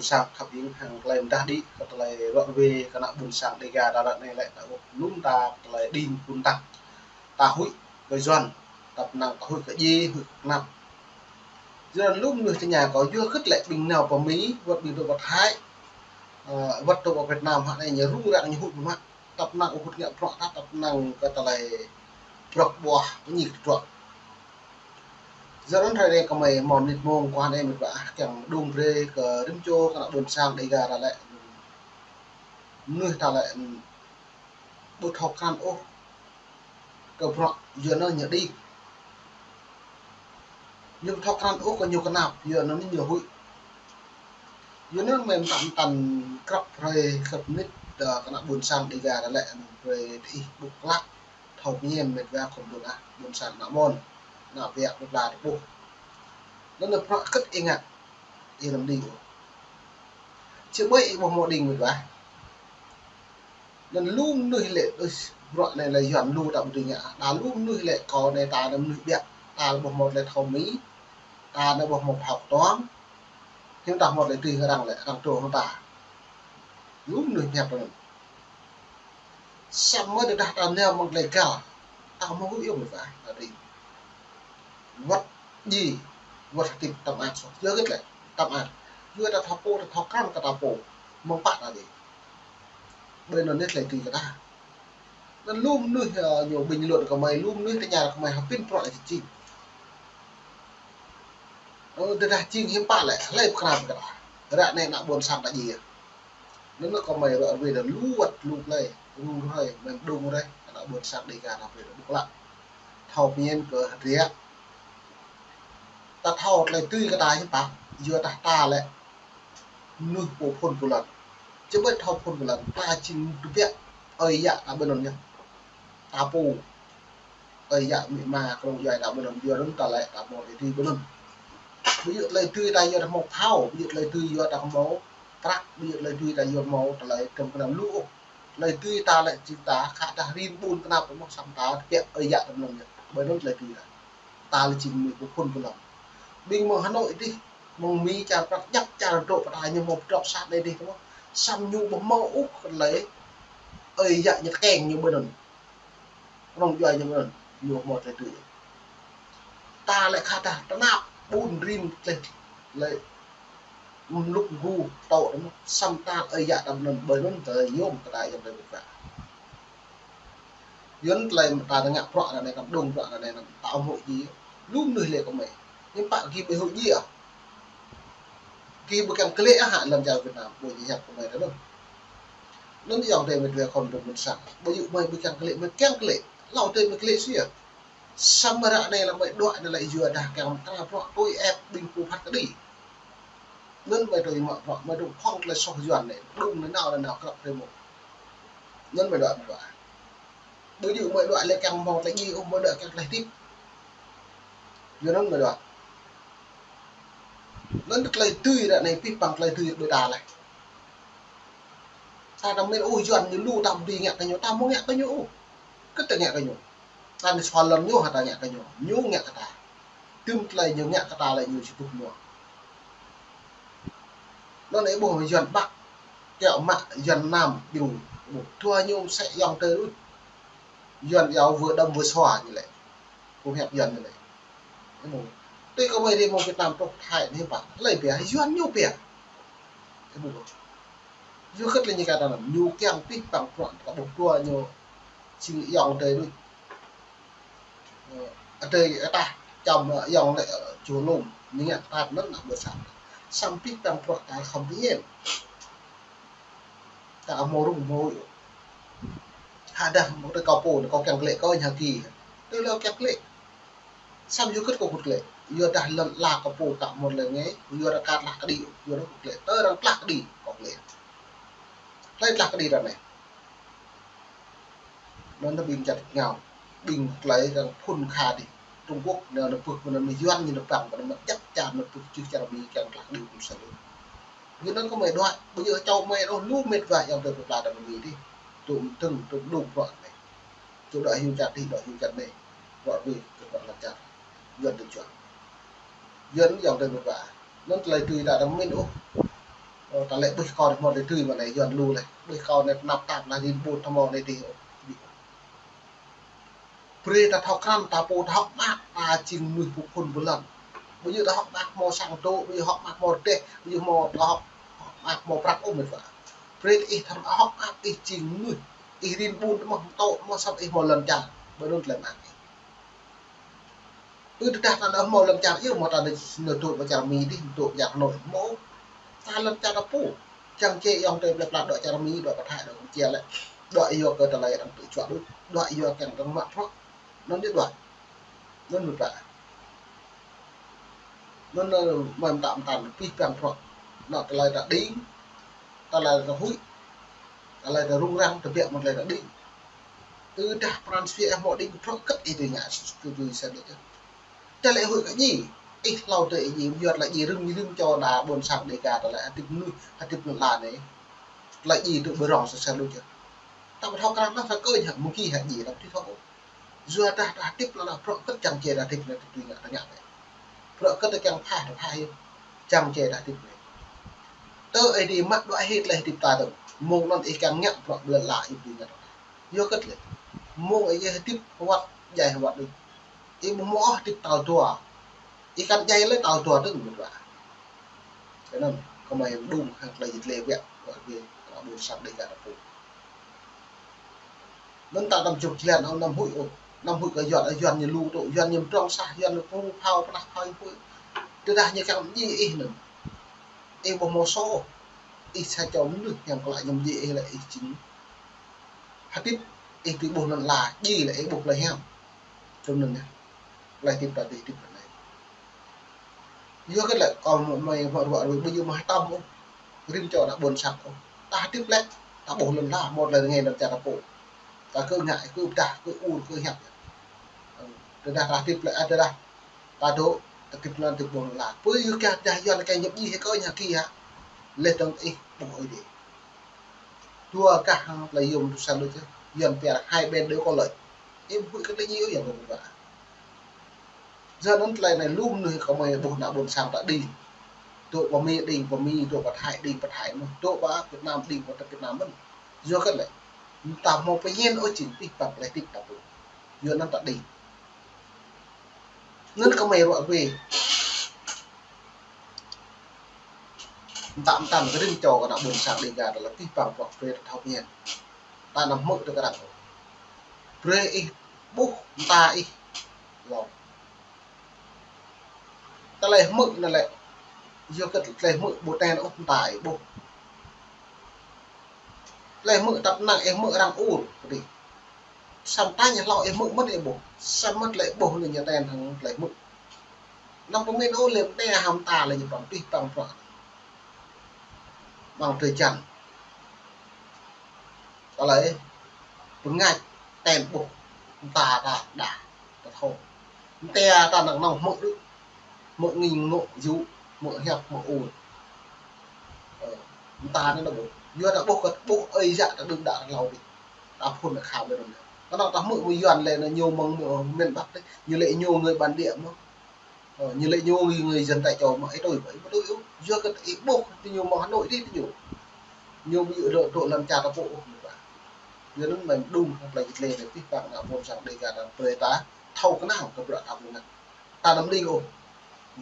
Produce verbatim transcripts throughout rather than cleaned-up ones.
sang khăp hiêng hăng tơlơi mơdah đĭ, kơ tơlơi ruă ruê kơ ană ƀôn sang Dêga ta ră anai lĕ ta ƀuh lŏm ta tơlơi đing ƀun tăng. Ta huĭ kơ Yuan, tăp năng ta huĭ kơ djai, huĭ kơ kơnap. Yuan lŏm mơnuih tơña kâo yua hơget lĕ ƀing nao pơ Mi, wơ̆t ƀing dŏ pơ Thái, ơ, wơ̆t dŏ pơ Việt Nam hă anai ñu rŭng răng ñu huĭ ƀu mă. Tăp năng ƀu hŭt ngă bruă ta, tăp năng kơ tơlơi brŏk ƀuah pơñik tơdruă. Yua anŭn hrơi anai kơmơi hmâo mơnit mông kơ anai mĕt wa ah kiăng đung brơi kơ rĭm čô kơ ană ƀôn sang Dêga ta lĕ. Mơnuih ta lĕ ƀu thâo krăn ôh kơ bruă yua anŭn ñu đĭ. Ñu ƀu thâo krăn ôh kơ ñu kơnap, yua anŭn ñu huĭ. Yua anŭn mơ̆n mơtam mơtam krăp hrơi krăp mơnit, ơ, kơ ană ƀôn sang Dêga ta lĕ, anŭn brơi tơ ih ƀuh klă, thâo pơñen mĕt wa khŏm ƀôn ah, ƀôn sang ană mơ̆n, ană ƀiă plơi pla ta ƀuh. Anŭn bruă hơget ih ngă, ih lăm đĭ ôh. Či ƀơi ih ƀuh mơ̆ đing mĕt wa. Anŭn lu mơnuih lĕ, ơ, bruă anai lĕ Yuan lu ta ƀu dưi ngă. Đa lu mơnuih lĕ kâo anai ta anai mơnuih ƀiă, ta lĕ ƀuh mơ̆ tơlơi thâo Mi, ta anai ƀuh mơ̆ phao kơtuang, hiư̆m ta hmâo tơlơi tui arăng lĕ, arăng truh hăng ta. Lu mơnuih pơhiăp anŭn. Samơ̆ tơdah ta nao mơ̆ng tơlơi găl, ta hmâo huĭ yơh mĕt wa, ta đĭ. Wơ̆t djai, wơ̆t hơdip tăm ăt soh. Yua hơget lĕ tăm ăt? Yua ta thâo pô, ta thâo krăn kơ ta pô. Mơ̆ng pă ta đĭ. Ƀơi anŭn yơh tơlơi tui kơ ta. Anŭn lu mơnuih, ơ, ñu bình luận kơ mơi, lu mơnuih tơña kơ mơi hơpĭn bruă anai jing. Ơ, tơdah jing hiư̆m pă lĕ, hlơi pơkra pơkra. Ră anai ană ƀôn sang ta djai. Anŭn kơ mơi ruă ruê đa lu wơ̆t lu plơi, rŭng rơi, mơ̆n đung rơi, ană ƀôn sang Dêga ta brơi đa ƀuh klă. Thâo pơñen kơ hơdră. Ta thâo tơlơi tui kơ ta hiư̆m pă, yua dah ta lĕ mơnuih pô phŭn pô lŏn. Či ƀơi thâo phŭn pô lŏn, ta jing tơbiă ơi yă ta ƀơi anŭn yơh. Ta pô ơi yă amĭ ama, krông djuai ta ƀơi anŭn, yua anŭn ta lĕ ta hmâo tơlơi tui ƀơi anŭn. Ƀu djơ̆ tơlơi tui ta yua ta hmâo phao, ƀu djơ̆ tơlơi tui yua ta hmâo prăk, ƀu djơ̆ tơlơi tui ta yua hmâo tơlơi kơnăm kơnăm lu ôh. Tơlơi tui ta lĕ jing ta khă dah rin ƀun kơnap mơ̆ samơ̆ ta tơbiă ơi yă ta ƀơi anŭn yơh. Ƀơi anŭn tơlơi tui ta. Ta lĕ jing mơnuih pô phŭn pô lŏn. Ƀing mơ̆ng Hà Nội dih, mơ̆ng Mi čar prăk djăp čar dŏ pơ ta ñu hmâo pơdrŏp sat anai dih tơ mơ̆. Samơ̆ ñu ƀu hmâo ôh tơlơi ơi yă ñu tơkeng ñu ƀơi anŭn. Krông djuai ñu ƀơi anŭn, ñu hmâo tơlơi tui. Ta lĕ khă dah tơnap ƀun rin tơlơi, tơlơi mlŭk mgu tŏ tơ mơ̆, samơ̆ ta ơi yă ta ƀơi anŭn, ƀơi anŭn tơlơi yôm kơ ta yôm tơlơi ƀuh wa. Yua anŭn tơlơi mơta ta ngă bruă anai, kăm đung bruă anai, anăm ta ƀu huĭ djai. Lu mơnuih lĕ kơ mơi. Hiư̆m pă gih ƀu huĭ djai ah. Gih ƀu kiăng klĕ ah, lăm čar Việt Nam, ƀu djai hiăp kơ mơi tơ anŭn. Anŭn ayŏng adơi mơi tui khŏm dŏ ƀôn sang. Ƀu djơ̆ mơi ƀu kiăng klĕ, mơi kiăng klĕ. Hlâo adơi mơi klĕ sĭt ah. Samơ̆ ră anai lăm mơi đuaĭ anai lĕ yua dah kiăng mơta bruă tui ĕp ƀing pô phat kơđi. Anŭn mơi tui mă bruă, mơi tui khŏng tơlơi soh Yuan anai, đung anai nao anai nao krăp hrơi mông. Anŭn mơi đuaĭ mơi đuaĭ. Ƀu djơ̆ mơi đuaĭ lĕ kiăng hmâo tơlơi djai ôh, mơi đuaĭ kiăng tơlơi hơdip. Yua anŭn mơi đuaĭ. Anŭn tơlơi tui ră anai pih păng tơlơi tui ƀơi ta lĕ. Ta tơmĭn ôh Yuan ñu lu ta ƀu dưi ngă kơ ñu, ta ƀu ngă kơ ñu ôh. Kơ ta ngă kơ ñu. Ta anai sua lŏn ñu hă ta ngă kơ ñu, ñu ngă kơ ta. Tơm tơlơi ñu ngă kơ ta lĕ ñu či ƀuh mơ̆. Anŭn ih ƀuh Yuan Bắc, kiaŏ mă Yuan Nam, ƀing ƀuh. Dua ñu mơsĕ ayŏng adơi đôč. Yuan yâo wơ̆ đăm wơ̆ sua ñu lĕ. Kơ hiăp Yuan ñu lĕ. Ih ƀuh. Tui kơ mơi ri mơ̆ng Việt Nam truh Thái anai pă. Hlơi pia, Yuan ñu pia. Ih ƀuh. Yua hơget lĕ ñu kơ ta anŭn, ñu kiăng pih păng bruă ta ƀuh dua ñu jing ayŏng adơi đôč. Ơ, adơi, ơ, tah, čăm, ơ, ayŏng lĕ, ơ, čô lŏm, ñu ngă ta anŭn ană ƀôn sang. Samơ̆ pih păng bruă ta khŏm pơñen. Ta hmâo rŭng hmâo huĭ. Hă dah mơ̆ tơ kâo pô, kâo kiăng klĕ kâo ñu hơki. Tui lĕ kiăng klĕ. Samơ̆ yua hơget kâo kơkuh klĕ. Yua dah lŏn ala kâo pô ta hmâo tơlơi rơngai, yua dah ka tlah kơđi, yua dah kơkuh klĕ. Tơdah tlah kơđi, kâo klĕ. Hlơi tlah kơđi ră anai. Anŭn ta ƀing čar ngao, ƀing tơlơi arăng phŭn kha dih. Trung Quốc, nao nao pưh pơ anŭn mơ̆ Yuan ñu nao păng pơ anŭn mơ̆ djăp čar nao pưh čih čar Mi kiăng tlah kơđi ƀing sa lu. Yua anŭn kơ mơi đuaĭ, ƀu djơ̆ čô mơi ôh, lu mĕt wa ayŏng adơi pơpla ta mơ̆ Mi dih. Tŭm tơ̆ng, tŭm đung bruă anai. Čô đuaĭ hyu čar dih, đuaĭ hyu čar anai. Bruă dih, kơ bruă lăm čar. Yuan tơjuă. Yuan ayŏng adơi mĕt wa. Anŭn tơlơi tui ta tơmĭn ôh. Ta lĕ ƀuh kâo anai hmâo lĕ tui mă anai Yuan lu lĕ. Ƀuh kâo anai tơnap tap anai rin ƀun tơmâo anai tih. Brơi ta thâo krăn ta pô ta hŏk mơak ta jing mơnuih pơphun pơlŏn. Ƀu djơ̆ ta hŏk mơak hmâo sang dŏ, ƀu djơ̆ hŏk mơak hmâo rơdêh, ƀu djơ̆ hmâo ta hŏk, hŏk mơak hmâo prăk ôh mĕt wa. Brơi ta ih thâo hŏk mơak ih jing mơnuih. Ih rin ƀun tơmâo, tŏ tơmâo sat ih hmâo lŏn čar. Ƀơi anŭn tơlơi mơak ih. Ư tơdah ta nao hmâo lŏn čar iâu hmâo ta nao dŏ pơ čar Mi dih, dŏ pơ čar Hà Nội hmâo. Ta lŏn čar ta pô. Čang čê ayŏng adơi plơi pla dŏ čar Mi, dŏ pơ Thái, dŏ Campuchia lĕ. Dŏ yua kơ tơlơi arăng tŭ čuă đôč. Dŏ yua kiăng arăng mă prăk. Anŭn yơh dŏ. Anŭn mơ̆n ƀă. Anŭn, ơ, mơ̆n ta mơ̆n ta pih pang prăk. Anŭn tơlơi ta đing. Tơlơi ta huĭ. Tơlơi ta rŭng răng, tơbiă mơ̆n tơlơi ta đing. Tơdah pran jua ih hmâo đing prăk kơ̆t ih tui ngă tui tui sĕt đôč. Tơlơi huĭ kơ djai. Ih hlâo tơ ih djai, yua tơlơi djai rĭm rĭm čô đa ƀôn sang Dêga tơlơi hơdip mơnuih, hơdip mơnuih lăn anai. Tơlơi djai tŭ ƀơi rŏng sĕt sĕt đôč. Ta ƀu thâo krăn ta kơ ñu mơ̆ng ki hă djai ta ƀu thâo. Yua dah ta hơdip lăn anai prăk kơ̆t čang čê ta hơdip anai tui ngă ta ngă anai. Prăk kơ̆t ta kiăng phah ta phah yơh. Čang čê ta hơdip anai. Tơ ih djai mă đuaĭ hĭ tơlơi hơdip ta dơ̆ng. Mơ̆ng anŭn ih kiăng ngă prăk ƀlĕ la ih tui ngă ta. Yua kơ tơlơi. Mơ̆ng ih djai hơdip hơwăt, djai hơwăt đôč. Ih ƀu hmâo ôh hơdip tal dua. Ih kăn djai lĕ tal dua dơ̆ng mơ̆n wa. Kơ anŭn, kơmơi mơđung hăng tơlơi jĭt lĕ biă, wa bê, kơ ƀôn sang Dêga ta pô. Anŭn ta tam čuk jơlan, ơ, anăm huĭ ôh. Anăm huĭ kơ Yuan, ơ, Yuan ñu lu tŭ, Yuan ñu mơdrŏng sah, Yuan ñu pơhŭ phao, pơnah phao, huĭ. Tơdah ñu kiăng djai ih anŭn. Ih ƀu hmâo sô ôh. Ih sa čô mơnuih kiăng kơ lăi ñu djai ih lĕ ih jing. Hơdip, ih tui ƀuh lŏn la, djai lĕ ih ƀuh tơlơi hiam. Tui anŭn yơh. Tơlơi hơdip ta tui hơdip anai. Yua kơ lĕ kâo mơ̆ mơi hmâo ruă ruai ƀu djơ̆ mơ̆ hơtăm ôh. Rĭm čô ană ƀôn sang ôh. Ta hơdip lĕ, ta ƀuh lŏn la, hmâo tơlơi rơngai lŏn čar ta pô. Ta kơ ngă, kơ pơdah, kơ ur, kơ hiăp. Tơdah ta hơdip lĕ, ơ, tơdah ta dŏ, ta hơdip lŏn, ta ƀuh lŏn la. Pơ yua kơ tơdah Yuan kơ ñăp djai hĭ kơ ñu hơki hă. Leh dơ̆ng ih ƀuh ơi dih. Dua gah hăng tơlơi yôm tŭ săn đôč yơh. Yuan pia hai bên đều có lợi. Ih ƀu huĭ kơ tơlơi djai ôh Yuan ƀu ƀă. Yua anŭn tơlơi anai lu mơnuih kơmơi ƀuh ană ƀôn sang ta đing. Dŏ pơ Mi đing pơ Mi, dŏ pơ Thái đing pơ Thái mơ̆n, dŏ pơ Việt Nam đing pơ Việt Nam mơ̆n. Yua kơ lĕ, ta hmâo pơñen ôh jing pih pang tơlơi hơdip ta pô. Yua anŭn ta đing. Anŭn kơmơi ruă bê. Mơtam mơtam kơ rĭm čô kơ ană ƀôn sang Dêga ta lĕ pih pang prăk brơi ta thâo pơñen. Ta anăm hmư̆ tơ kơ arăng. Brơi ih ƀuh mơta ih. Lŏ. Tơlơi hmư̆ anŭn lĕ, yua kơ tơlơi hmư̆ ƀu ten ôh mơta ih ƀuh. Tơlơi hmư̆ tăp năng ih hmư̆ arăng ur, kơdih. Samơ̆ ta ñu hlâo ih hmư̆ mơ̆n ih ƀuh. Samơ̆ tơlơi ƀuh anŭn ñu ten hăng tơlơi hmư̆. Anăm pơmĭn ôh lĕ mơta hăng mơta lĕ ñu pơm pih pang prăk. Mơ̆ng tơčan. Tơlơi pơngač ten ƀuh mơta ta đa, ta thâo. Mơta ta năng nong hmư̆ đôč. Hmư̆ nging, hmư̆ yŭ, hmư̆ hiăp, hmư̆ ur. Ơ, mơta anai ta ƀuh. Yua ta ƀuh kơ ƀuh ơi yă ta đưm đă ta hlâo dih. Ta phun ta khao ƀơi anŭn. Kơnơ̆ng ta hmư̆ mơ̆ng Yuan lĕ anŭn ñu mơ̆ng, mơ̆ng miền Bắc dih. Ñu lĕ ñu người bản địa mơ̆n. Ơ, ñu lĕ ñu người, người dân tại chỗ mơ̆n, ih tui ƀă, ih ƀu tui ôh. Yua kơ ih ƀuh tơ ñu mơ̆ng Hà Nội dih tơ ñu. Ñu ƀu djơ̆ dŏ, dŏ lăm čar ta pô ôh, ñu ƀă. Yua anŭn mơi mơđung hăng tơlơi jĭt lĕ anai pih pang ană ƀôn sang Dêga ta brơi ta thâo kơnang kơ bruă ta ƀu ngă. Ta anăm đing ôh.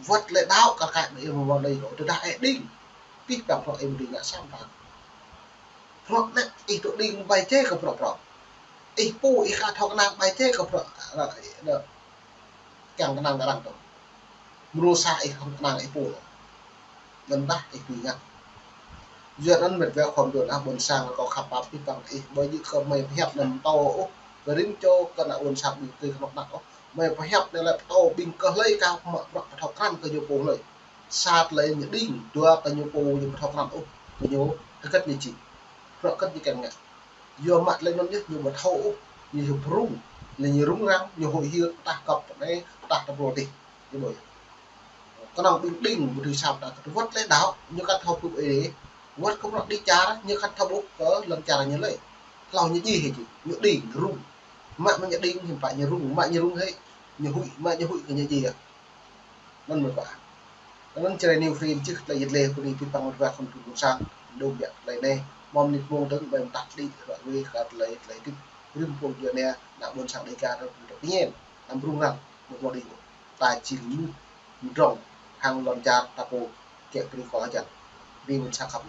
Wơ̆t lĕ đaŏ kar kaĭ mơi ih mơ̆ wơ̆t lĕ ôh. Tơdah ih đing, pih pang bruă ih mơ̆ đing ngă samơ̆ ta. Bruă anai ih tŭ đing ƀai čê kơ bruă prŏng. Ih pô ih ka thâo kơnang ƀai čê kơ bruă, ơ, ơ, kiăng kơnang kơ arăng tŭ. Mrô sa ih khŏm kơnang ih pô lŏ. Anŭn dah ih tui ngă. Yua anŭn mĕt wa khŏm dŏ ană ƀôn sang kâo khăp pap pih pang ih ƀu djơ̆ kơ mơi pơhiăp anăm pơtô ôh. Kơ rĭm čô kơ ană ƀôn sang ƀing tui kơnuk kơna ôh. Mơi pơhiăp anai lĕ pơtô ƀing kơ hlơi kơ mă bruă pơthâo krăn kơ ñu pô hlơi. Sa tơlơi ñu đing, dua kơ ñu pô ñu pơthâo krăn ôh. Kơ ñu hơget ñu či. Bruă hơget ñu kiăng ngă. Yua mă tơlơi anŭn yơh ñu ƀu thâo ôh, ñu yơh pơrŭng, lĕ ñu rŭng răng, ñu huĭ hyưt, tah kŏp anai, tah tơpul dih, ñu ƀuh. Kơnơ̆ng ƀing đing, ƀu dưi sap ta kơ wơ̆t lĕ đaŏ, ñu kăn thâo pŭp ih, wơ̆t kơ bruă đĭ čar, ñu kăn thâo ƀuh kơ lŏn čar ñu lĕ. Hlâo ñu djai hĭ či, ñu đing, rŭng. Mă mơ̆ ñu đing, hiư̆m pă ñu rŭng, mă ñu rŭng hĭ, ñu huĭ, mă ñu huĭ kơ ñu djai. Anŭn mơ̆ pă. Anŭn Jrai New Free čih tơlơi yet lĕ kơ anai pĭt păng wơ̆t wa khŏm tŭ ƀôn sang, dŏ biă tơlơi anai, mơ̆ng mơnit mông tơ̆ng ƀai mơtah đĭ ră ruai kơ tơlơi, tơlơi hơdip rĭm pô djuai ania, ană ƀôn sang Dega ră ruai dŏ tơñen, anăm rŭng răng, mơ̆ng mơnit đĭ, ta či lu mơdrŏng hăng lŏn čar ta pô, kiăng brơi kơ hơjăn. Bơni ƀôn sang khăp.